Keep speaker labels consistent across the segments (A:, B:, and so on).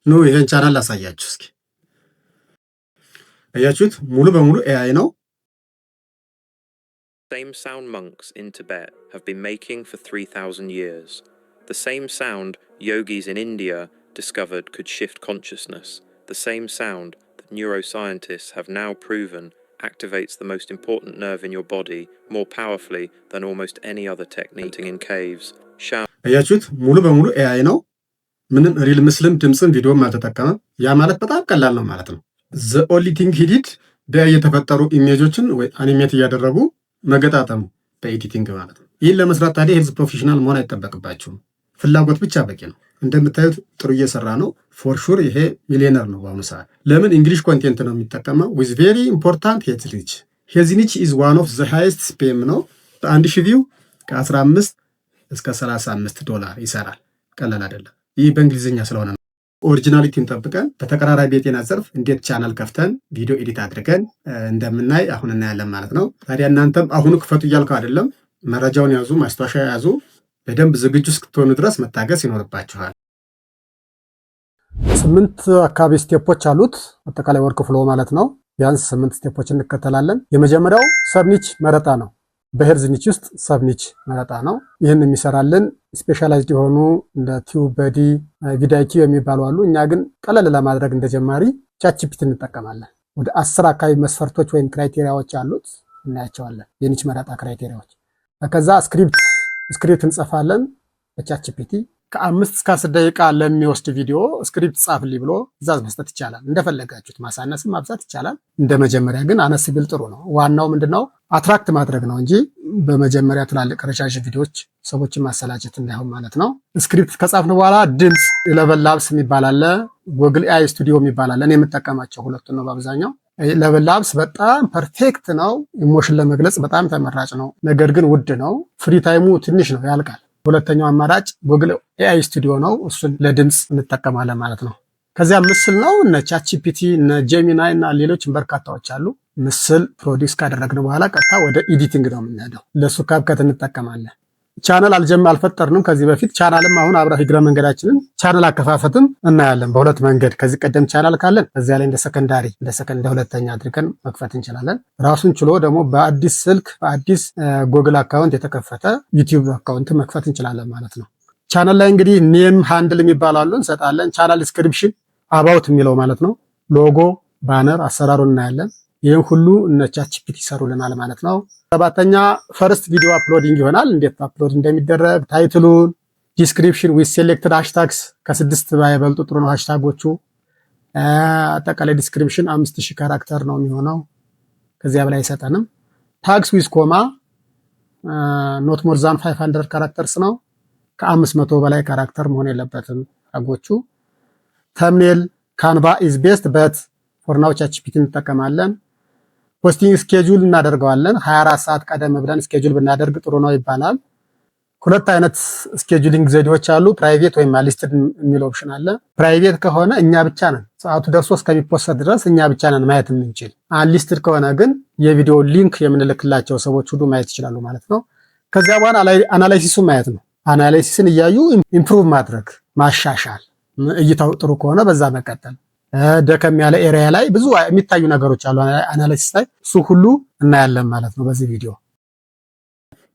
A: ኑ ይሄን ቻናል ላሳያችሁ እስኪ። አያችሁት? ሙሉ በሙሉ AI ነው።
B: Same sound monks in Tibet have been making for 3,000 years. The same sound yogis in India discovered could shift consciousness. The same sound that neuroscientists have now proven activates the most important nerve in your body more powerfully than almost any other technique in caves.
A: አያችሁት? ሙሉ በሙሉ AI ነው። ምንም real ምስልም ድምፅም ቪዲዮም አልተጠቀመም። ያ ማለት በጣም ቀላል ነው ማለት ነው። The only thing he did በ AI የተፈጠሩ image ኦችን ወይ animate እያደረጉ መገጣጠሙ በ editing ማለት ነው። ይህን ለመስራት ታዲያ health professional መሆን አይጠበቅባችሁም። ፍላጎት ብቻ በቂ ነው። እንደምታዩት ጥሩ እየሰራ ነው። For sure ይሄ ሚሊዮነር ነው በአሁኑ ሰዓት። ለምን? English content ነው የሚጠቀመው with very important health niche። Health niche is one of the highest CPM ነው። በ1000 view ከ15 እስከ 35 ዶላር ይሰራል። ቀላል አይደለም። ይህ በእንግሊዝኛ ስለሆነ ነው። Originality ን ጠብቀን በተቀራራቢ የጤና ዘርፍ እንዴት ቻናል ከፍተን ቪዲዮ edit አድርገን እንደምናይ አሁን እናያለን ማለት ነው። ታዲያ እናንተም አሁኑ ክፈቱ እያልከው አይደለም። መረጃውን ያዙ፣ ማስታወሻ ያዙ። በደንብ ዝግጁ እስክትሆኑ ድረስ መታገስ ይኖርባችኋል።
C: ስምንት አካባቢ step ኦች አሉት አጠቃላይ workflow ማለት ነው። ቢያንስ ስምንት step ኦች እንከተላለን። የመጀመሪያው sub niche መረጣ ነው። በ health niche ውስጥ sub niche መረጣ ነው። ይህን የሚሰራልን specialized የሆኑ እንደ TubeBuddy፣ vidIQ የሚባሉ አሉ። እኛ ግን ቀለል ለማድረግ እንደ ጀማሪ ChatGPT እንጠቀማለን። ወደ 10 አካባቢ መስፈርቶች ወይም criteria ዎች አሉት፣ እናያቸዋለን። የ niche መረጣ criteria ዎች። ከዛ script እንጽፋለን በ ChatGPT። ከ5 እስከ 10 ደቂቃ ለሚወስድ ቪዲዮ script ጻፍልኝ ብሎ ትዕዛዝ መስጠት ይቻላል። እንደፈለጋችሁት ማሳነስም ማብዛት ይቻላል። እንደ መጀመሪያ ግን አነስ ቢል ጥሩ ነው። ዋናው ምንድነው? Attract ማድረግ ነው እንጂ በመጀመሪያ ትላልቅ ረዣዥም ቪዲዮዎች ሰዎችን ማሰላቸት እንዳይሆን ማለት ነው። Script ከጻፍን በኋላ ድምፅ ElevenLabs የሚባል አለ፣ Google AI Studio የሚባል አለ። እኔ የምጠቀማቸው ሁለቱን ነው በአብዛኛው። ElevenLabs በጣም perfect ነው። Emotion ለመግለጽ በጣም ተመራጭ ነው። ነገር ግን ውድ ነው። Free time ኡ ትንሽ ነው፣ ያልቃል። ሁለተኛው አማራጭ Google AI Studio ነው። እሱን ለድምፅ እንጠቀማለን ማለት ነው። ከዚያ ምስል ነው። እነ ChatGPT፣ እነ Gemini እና ሌሎች በርካታዎች አሉ። ምስል produce ካደረግን በኋላ ቀጥታ ወደ editing ነው የምንሄደው። ለሱ CapCut እንጠቀማለን። ቻናል አልጀም አልፈጠርንም ከዚህ በፊት። ቻናልም አሁን አብረ እግረ መንገዳችንን ቻናል አከፋፈትም እናያለን በሁለት መንገድ። ከዚህ ቀደም ቻናል ካለን በዚያ ላይ እንደ secondary እንደ ሰከንድ እንደ ሁለተኛ አድርገን መክፈት እንችላለን። ራሱን ችሎ ደግሞ በአዲስ ስልክ በአዲስ Google account የተከፈተ YouTube account መክፈት እንችላለን ማለት ነው። ቻናል ላይ እንግዲህ name፣ handle የሚባሉ አሉ፣ እንሰጣለን። Channel description፣ about የሚለው ማለት ነው። Logo፣ banner አሰራሩን እናያለን። ይህን ሁሉ እነ ChatGPT ይሰሩልናል ማለት ነው። ሰባተኛ first video uploading ይሆናል። እንዴት upload እንደሚደረግ title ኡን፣ description with selected hashtags፣ ከስድስት ባይበልጡ ጥሩ ነው hashtag ኦቹ። አጠቃላይ description 5000 character ነው የሚሆነው፣ ከዚያ በላይ አይሰጠንም። Tags with comma፣ not more than 500 characters ነው። ከ500 በላይ character መሆን የለበትም tag ኦቹ። Thumbnail Canva is best, but for now ChatGPT እንጠቀማለን። Posting schedule እናደርገዋለን። 24 ሰዓት ቀደም ብለን schedule ብናደርግ ጥሩ ነው ይባላል። ሁለት አይነት scheduling ዘዴዎች አሉ። Private ወይም unlisted የሚል option አለ። Private ከሆነ እኛ ብቻ ነን፣ ሰዓቱ ደርሶ እስከሚ post ድረስ እኛ ብቻ ነን ማየት የምንችል። Unlisted ከሆነ ግን የቪዲዮ link የምንልክላቸው ሰዎች ሁሉ ማየት ይችላሉ ማለት ነው። ከዚያ በኋላ analysis ኡን ማየት ነው። Analysis ን እያዩ improve ማድረግ፣ ማሻሻል፣ እይታው ጥሩ ከሆነ በዛ መቀጠል፣ ደከም ያለ area ላይ ብዙ የሚታዩ ነገሮች አሉ analysis ላይ፣ እሱ ሁሉ እናያለን ማለት ነው በዚህ ቪዲዮ።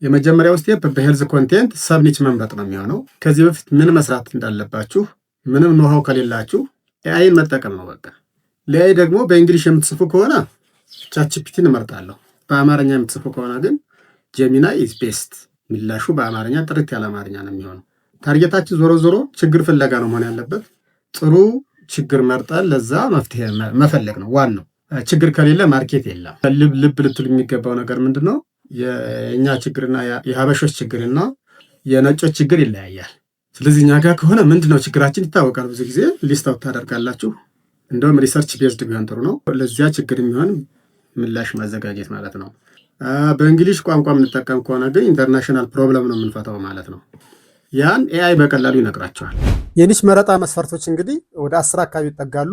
A: የመጀመሪያው step በ health content sub niche መምረጥ ነው የሚሆነው። ከዚህ በፊት ምን መስራት እንዳለባችሁ ምንም know-how ከሌላችሁ AI ን መጠቀም ነው በቃ። ለ AI ደግሞ በ English የምትጽፉ ከሆነ ChatGPT ን እመርጣለሁ። በአማርኛ የምትጽፉ ከሆነ ግን Gemini is best። ምላሹ በአማርኛ ጥርት ያለ አማርኛ ነው የሚሆነው። Target ኣችን ዞሮ ዞሮ ችግር ፍለጋ ነው መሆን ያለበት። ጥሩ ችግር መርጠን ለዛ መፍትሄ መፈለግ ነው ዋናው። ችግር ከሌለ market የለም። ልብ ልትሉ የሚገባው ነገር ምንድን ነው? የእኛ ችግርና የሀበሾች ችግርና የነጮች ችግር ይለያያል። ስለዚህ እኛ ጋር ከሆነ ምንድን ነው ችግራችን ይታወቃል። ብዙ ጊዜ list out ታደርጋላችሁ። እንደውም research based ቢሆን ጥሩ ነው። ለዚያ ችግር የሚሆን ምላሽ ማዘጋጀት ማለት ነው። በ English ቋንቋ የምንጠቀም ከሆነ ግን international problem ነው የምንፈታው ማለት ነው። ያን AI በቀላሉ ይነግራችኋል።
C: የ niche መረጣ መስፈርቶች እንግዲህ ወደ 10 አካባቢ ይጠጋሉ።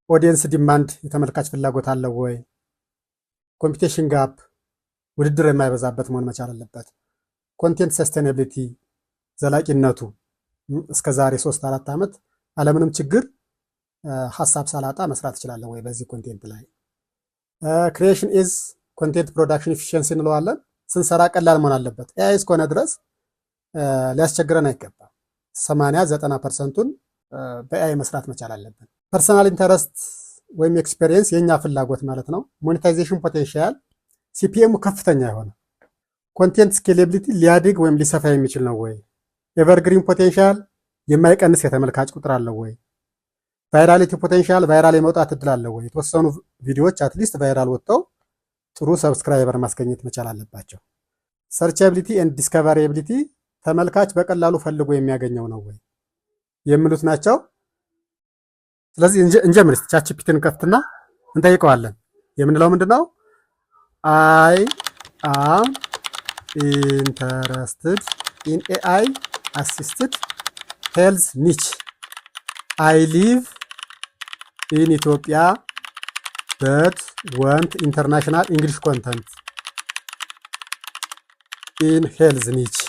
C: Audience demand፣ የተመልካች ፍላጎት አለው ወይ? Competition gap፣ ውድድር የማይበዛበት መሆን መቻል አለበት። Content sustainability፣ ዘላቂነቱ እስከ ዛሬ 3-4 ዓመት አለምንም ችግር ሀሳብ ሳላጣ መስራት እችላለሁ ወይ በዚህ content ላይ? Creation ease፣ content production efficiency እንለዋለን። ስንሰራ ቀላል መሆን አለበት። AI እስከሆነ ድረስ ሊያስቸግረን አይገባም። 80-90% ኡን በ AI መስራት መቻል አለብን። Personal interest ወይም experience፣ የእኛ ፍላጎት ማለት ነው። Monetization potential፣ CPM ኡ ከፍተኛ የሆነ፣ content scalability፣ ሊያድግ ወይም ሊሰፋ የሚችል ነው ወይ? Evergreen potential፣ የማይቀንስ የተመልካች ቁጥር አለው ወይ? Virality potential፣ viral የመውጣት እድል አለው ወይ? የተወሰኑ ቪዲዮዎች at least viral ወጥተው ጥሩ subscriber ማስገኘት መቻል አለባቸው። Searchability and discoverability፣ ተመልካች በቀላሉ ፈልጎ የሚያገኘው ነው ወይ የሚሉት ናቸው። ስለዚህ እንጀምር። እስቲ ChatGPT ን ከፍትና እንጠይቀዋለን። የምንለው ምንድን ነው? I am interested in AI assisted health niche. I live in Ethiopia but want international English content in health niche.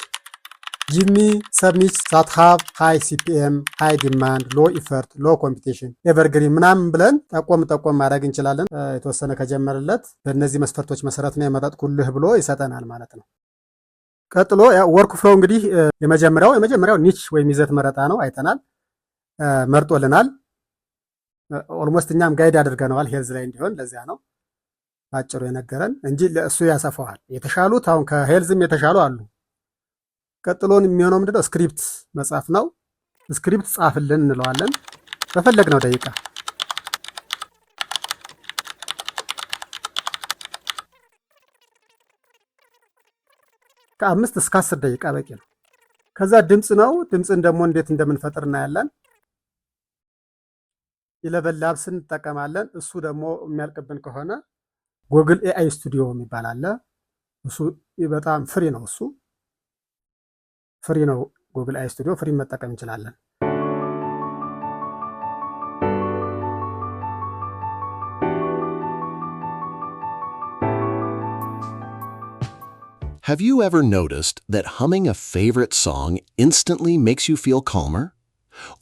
C: Give me sub niche that have high CPM, high demand, low effort, low competition, evergreen ምናምን ብለን ጠቆም ጠቆም ማድረግ እንችላለን። የተወሰነ ከጀመረለት በእነዚህ መስፈርቶች መሰረት ነው የመረጥኩልህ ብሎ ይሰጠናል ማለት ነው። ቀጥሎ workflow እንግዲህ የመጀመሪያው niche ወይም ይዘት መረጣ ነው፣ አይተናል፣ መርጦልናል። Almost እኛም guide አድርገነዋል health ላይ እንዲሆን። ለዚያ ነው ባጭሩ የነገረን እንጂ እሱ ያሰፋዋል። የተሻሉት አሁን ከ health ም የተሻሉ አሉ። ቀጥሎን የሚሆነው ምንድነው? Script መጻፍ ነው። Script ጻፍልን እንለዋለን በፈለግነው ደቂቃ። ከ5 እስከ 10 ደቂቃ በቂ ነው። ከዛ ድምፅ ነው። ድምፅን ደግሞ እንዴት እንደምንፈጥር እናያለን። ElevenLabs ን እንጠቀማለን። እሱ ደግሞ የሚያልቅብን ከሆነ Google AI Studio የሚባል አለ። እሱ በጣም free ነው። እሱ free ነው። Google AI Studio free መጠቀም እንችላለን።
D: Have you ever noticed that humming a favorite song instantly makes you feel calmer?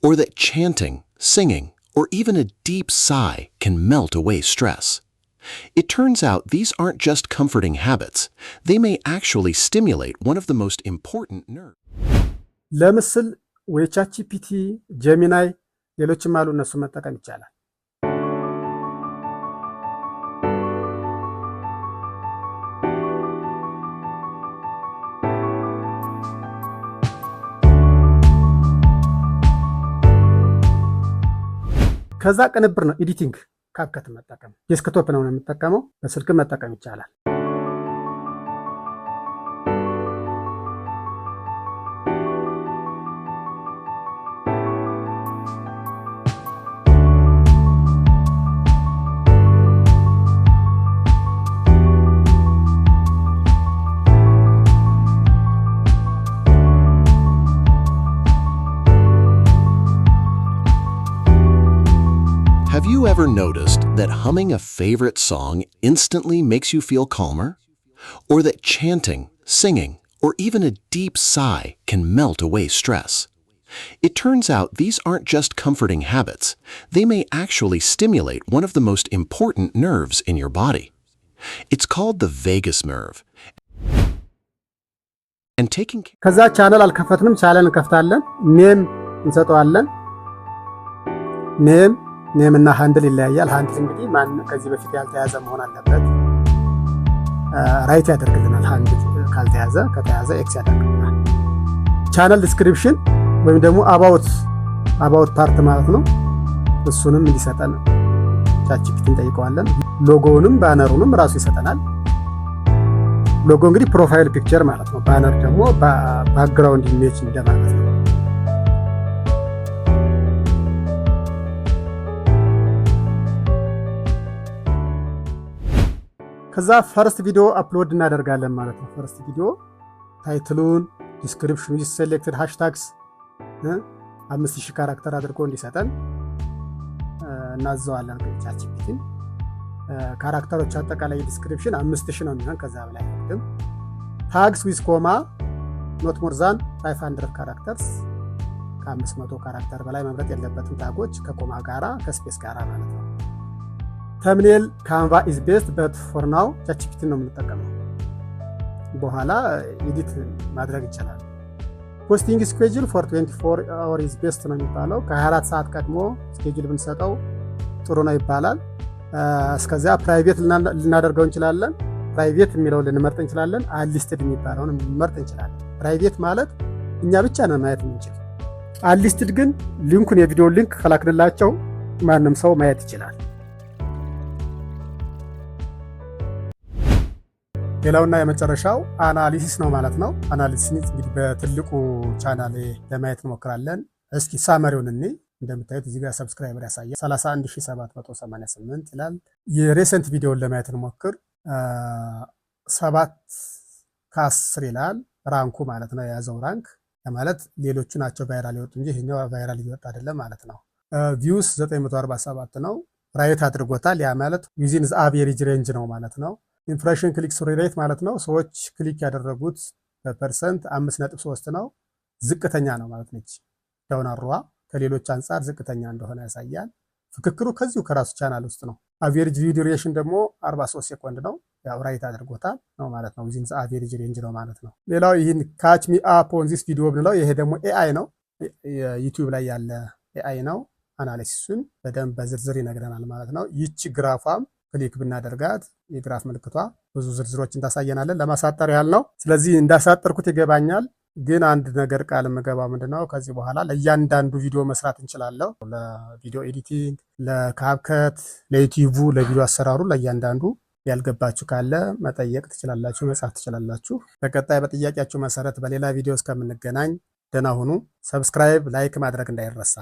D: Or that chanting, singing, or even a deep sigh can melt away stress? It turns out these aren't just comforting habits. They may actually stimulate one of the most important nerves.
C: ለምስል ወይ ChatGPT፣ Gemini፣ ሌሎችም አሉ፣ እነሱ መጠቀም ይቻላል። ከዛ ቅንብር ነው፣ editing፣ CapCut መጠቀም። Desktop ነው የምጠቀመው፣ በስልክ መጠቀም ይቻላል።
D: Have you ever noticed that humming a favorite song instantly makes you feel calmer? Or that chanting, singing, or even a deep sigh can melt away stress? It turns out these aren't just comforting habits. They may actually stimulate one of the most important nerves in your body. It's called the vagus nerve. And taking
C: ከዛ ቻነል አልከፈትንም፣ ቻነል እንከፍታለን። Name እንሰጠዋለን። Name እና handle ይለያያል። Handle እንግዲህ ማን ከዚህ በፊት ያልተያዘ መሆን አለበት። Right ያደርግልናል። Handle ካልተያዘ፣ ከተያዘ X ያደርግልናል። Channel description ወይም ደግሞ about part ማለት ነው። እሱንም እንዲሰጠን ChatGPT እንጠይቀዋለን። Logo ውንም banner ኡንም ራሱ ይሰጠናል። ሎጎ እንግዲህ profile picture ማለት ነው። Banner ደግሞ background image እንደማለት ነው። ከዛ first video upload እናደርጋለን ማለት ነው። First video title ኡን፣ description with selected hashtags፣ 5000 character አድርጎ እንዲሰጠን እናዘዋለን። ChatGPT ን character ኦች አጠቃላይ description 5000 ነው የሚሆን፣ ከዛ በላይ አይወድም። Tags with comma, not more than 500 characters። ከ500 character በላይ መብለጥ የለበትም። Tag ኦች ከ comma ጋራ፣ ከ space ጋራ ማለት ነው። Thumbnail Canva is best, but for now ChatGPT ነው የምንጠቀመው። በኋላ edit ማድረግ ይቻላል። Posting schedule for 24 hour is best ነው የሚባለው። ከ24 ሰዓት ቀድሞ schedule ብንሰጠው ጥሩ ነው ይባላል። እስከዚያ private ልናደርገው እንችላለን። Private የሚለውን ልንመርጥ እንችላለን። Unlisted የሚባለውን ልንመርጥ እንችላለን። Private ማለት እኛ ብቻ ነን ማየት የምንችል። Unlisted ግን link ኡን፣ የቪዲዮ link ከላክንላቸው ማንም ሰው ማየት ይችላል። ሌላውና የመጨረሻው analysis ነው ማለት ነው። Analysis እንግዲህ በትልቁ ቻናል ለማየት እንሞክራለን። እስኪ summary ውን እኔ እንደምታዩት እዚህ ጋር subscriber ያሳያል፣ 31,788 ይላል። የ recent ቪዲዮውን ለማየት እንሞክር። 7 ከ10 ይላል rank ኡ ማለት ነው። የያዘው rank ማለት ሌሎቹ ናቸው viral የወጡ እንጂ ይሄኛው viral እየወጣ አይደለም ማለት ነው። Views 947 ነው። Right አድርጎታል። ያ ማለት within average range ነው ማለት ነው። Impression click through rate ማለት ነው። ሰዎች click ያደረጉት በ percent 5.3 ነው። ዝቅተኛ ነው ማለት ነች። Down arrow ዋ ከሌሎች አንጻር ዝቅተኛ እንደሆነ ያሳያል። ፍክክሩ ከዚሁ ከራሱ ቻናል ውስጥ ነው። Average view duration ደግሞ 43 ሴኮንድ ነው። ያው right አድርጎታል ነው ማለት ነው። Within average range ነው ማለት ነው። ሌላው ይህን "catch me up on this video" ብንለው ይሄ ደግሞ AI ነው። YouTube ላይ ያለ AI ነው። Analysis ኡን በደንብ በዝርዝር ይነግረናል ማለት ነው። ይቺ graph ኧም click ብናደርጋት የ graph ምልክቷ ብዙ ዝርዝሮችን ታሳየናለን። ለማሳጠር ያህል ነው። ስለዚህ እንዳሳጠርኩት ይገባኛል። ግን አንድ ነገር ቃል የምገባው ምንድነው፣ ከዚህ በኋላ ለእያንዳንዱ ቪዲዮ መስራት እንችላለሁ። ለ video editing፣ ለ CapCut፣ ለ YouTube ኡ፣ ለቪዲዮ አሰራሩ ለእያንዳንዱ ያልገባችሁ ካለ መጠየቅ ትችላላችሁ፣ መጻፍ ትችላላችሁ። በቀጣይ በጥያቄያችሁ መሰረት በሌላ ቪዲዮ እስከምንገናኝ ደህና ሁኑ። Subscribe፣ like ማድረግ እንዳይረሳ።